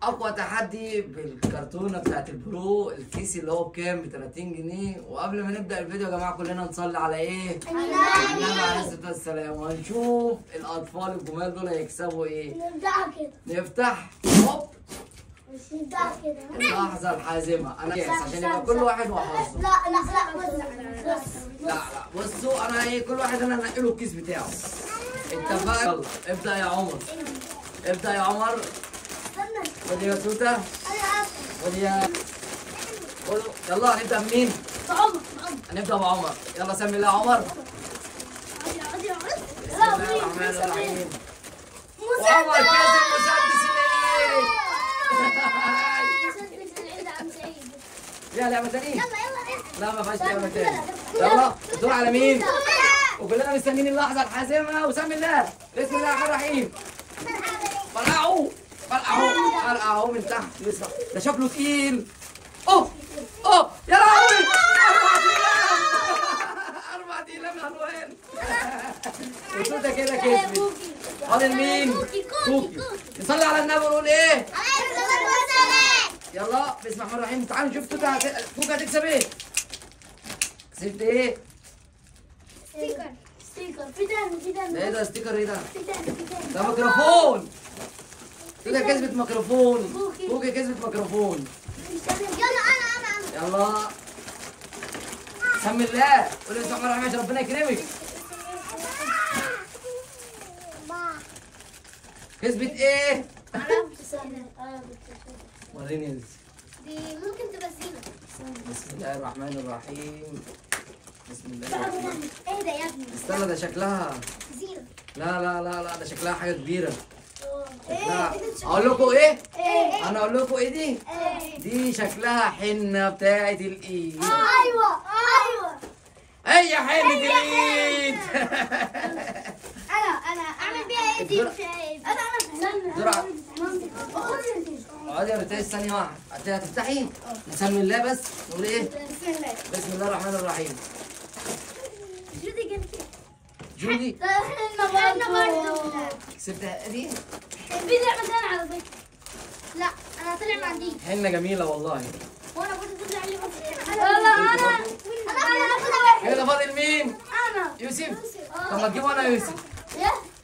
اقوى تحدي بالكرتونه بتاعت البرو، الكيس اللي هو بكام؟ ب 30 جنيه. وقبل ما نبدا الفيديو يا جماعة كلنا نصلي على ايه؟ النبي عليه الصلاة والسلام. وهنشوف الاطفال الجمال دول هيكسبوا ايه. نبدأها كده، نفتح هوب، نبدأها كده. اللحظة الحازمه انا جاهز عشان يبقى كل واحد وحظه. لا لا لا بص لا لا بصوا، انا ايه، كل واحد انا هنقي له الكيس بتاعه. اتفقنا؟ يلا ابدا يا عمر، ابدا يا عمر. خد يا توته، خد يا يلا. هنبدا بمين؟ بعمر. هنبدا بعمر. يلا سمي الله يا عمر. بسم الله الرحمن الرحيم. وعمر كسب مسدس العيد. مسدس العيد عم سعيد. فيها لعبه تانية؟ يلا يلا. لا ما فيهاش لعبه تانية. يلا الدور على مين؟ وكلنا مستنيين اللحظة الحاسمة. وسمي الله، بسم الله الرحمن الرحيم. فرقعوه فرقعوه فرقعوه من تحت. لسه ده شكله تقيل. اوه اوه يا لهوي، 4 اقلام الوان. وتوته كده كسبت. فاضل مين؟ كوكي. نصلي على النبي ونقول ايه؟ عليه الصلاة والسلام. يلا بسم الله الرحمن الرحيم. تعالوا نشوف توته كوكي هتكسب ايه؟ كسبت ايه؟ sticker. sticker في تاني، في تاني. ايه ده sticker؟ ايه ده؟ في تاني، في تاني. ده ميكروفون. توته كسبت ميكروفون. كوكي كسبت ميكروفون. يلا انا انا انا. يلا سمي الله، قول بسم الله الرحمن الرحيم عشان ربنا يكرمك. كسبت ايه؟ وريني انت. دي ممكن تبقى زينة. بسم الله الرحمن الرحيم. بسم الله الرحمن الرحيم. ايه ده يا ابني؟ استنى، ده شكلها زينة. لا لا لا لا، ده شكلها حاجة كبيرة. شكلها اقول لكم ايه؟ ايه؟ انا اقول لكم ايه دي؟ ايه؟ دي شكلها حنة بتاعت الايد. ايوه ايوه، هي حنة الايد. انا اعمل بيها ايه دي؟ انا انا اقعدي يا ريتاج ثانية واحدة. هتفتحي؟ نسمي الله بس، نقول ايه؟ بسم الله. بسم الله الرحمن الرحيم. جودي جبتي. جودي؟ احنا برضه كسبتها دي؟ في لعبة ثانية على فكرة. لا أنا طلع ما عنديش. حنة جميلة والله. وأنا برضه طلع لي. يلا أنا أنا كده فاضل مين؟ أنا يوسف. طب ما تجيبه أنا يا يوسف.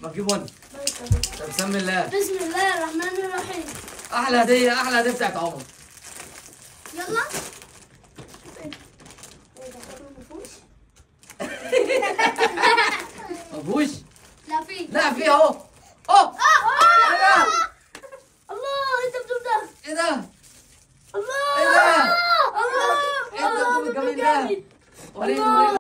ما تجيبه أنا. طب سمي الله. بسم الله الرحمن الرحيم. أحلى هدية، أحلى هدية بتاعت عمر. يلا. ما فيهوش؟ لا فيه. لا فيه أهو. أوه الله، انت بتقول ده؟ ايه ده؟ الله، ايه ده؟ الله، ايه الدبدوب الجميل ده؟ وريني وريني.